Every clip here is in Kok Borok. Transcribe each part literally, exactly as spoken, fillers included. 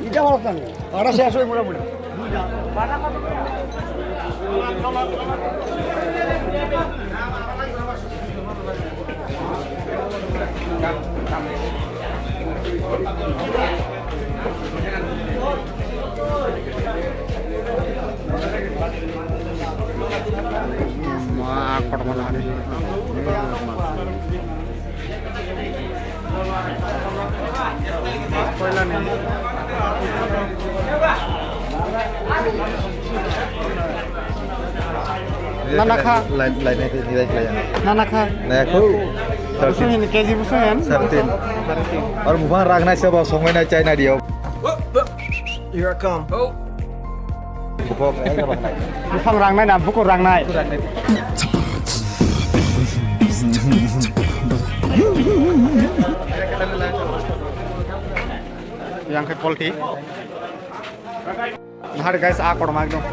এটা ভালো না। আড়াইশো একশো মোটামুটি। Ma, kotor mana hari. Nana kha. Lain, lain itu nilai kalian. Nana kha. Nah, aku. Busu hin, K G busu hin. Thirteen. Thirteen. Or bukan ragna siapa songwena China dia. Here I come. Bupok, eh, gabak nai. Buphang rangnai na, bukur rangnai. Yang ke polti. Nahar guys, a korma ekdom.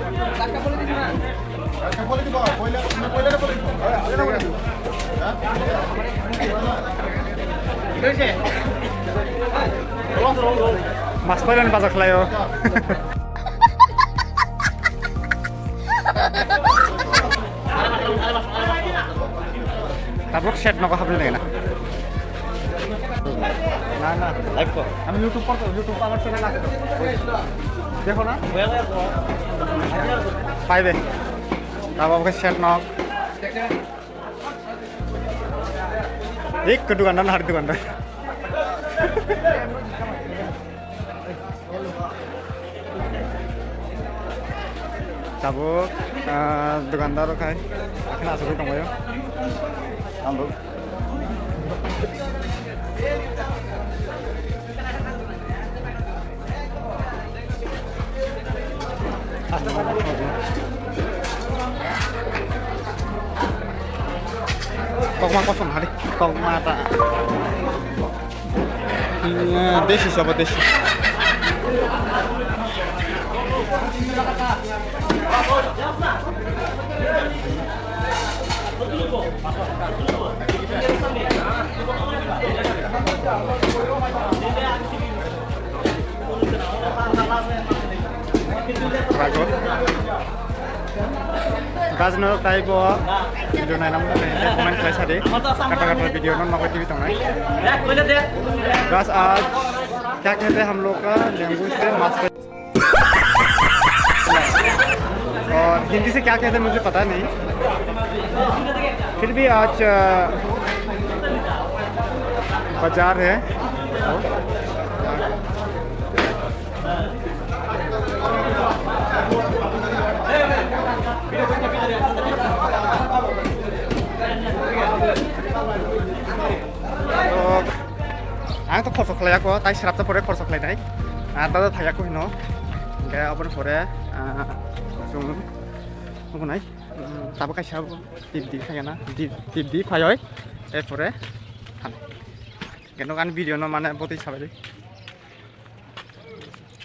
Mas pailani baja khlaio. Tabuk set nogo habri nai na. না, না, live কর। আমি YouTube করতে, YouTube আমার channel আছে তো। দেখো না? Five. Tabuk set nok. Ek dukan dan hari dukan dan. Tabuk, ah, dukandar rok hai, akhna asugwi tongbaio. Ang bo. Kokma kosong hari, kokma ta. Hmm, desi sabo desi. Rago. Guys, norok tei bo video naina muchung tei comment khlai sadi. Kata kata video no nokoi T V tongnai. Guys, aaj kya kehte hain hum log ka language se master. और हिंदी से क्या कहते हैं मुझे पता नहीं, फिर भी आज, अ, बाजार है। Ang to khorso khlai ako, tai srapsa pore khorso khlai nai. Ah, ta ta thai ako hino. Hingke aboni pore, ah, chwng nuknai. Hmm, tabuk kaisa tip di khaina, tip di phaioi. Erpore, hingke nok ani video no mane botwi sabai di.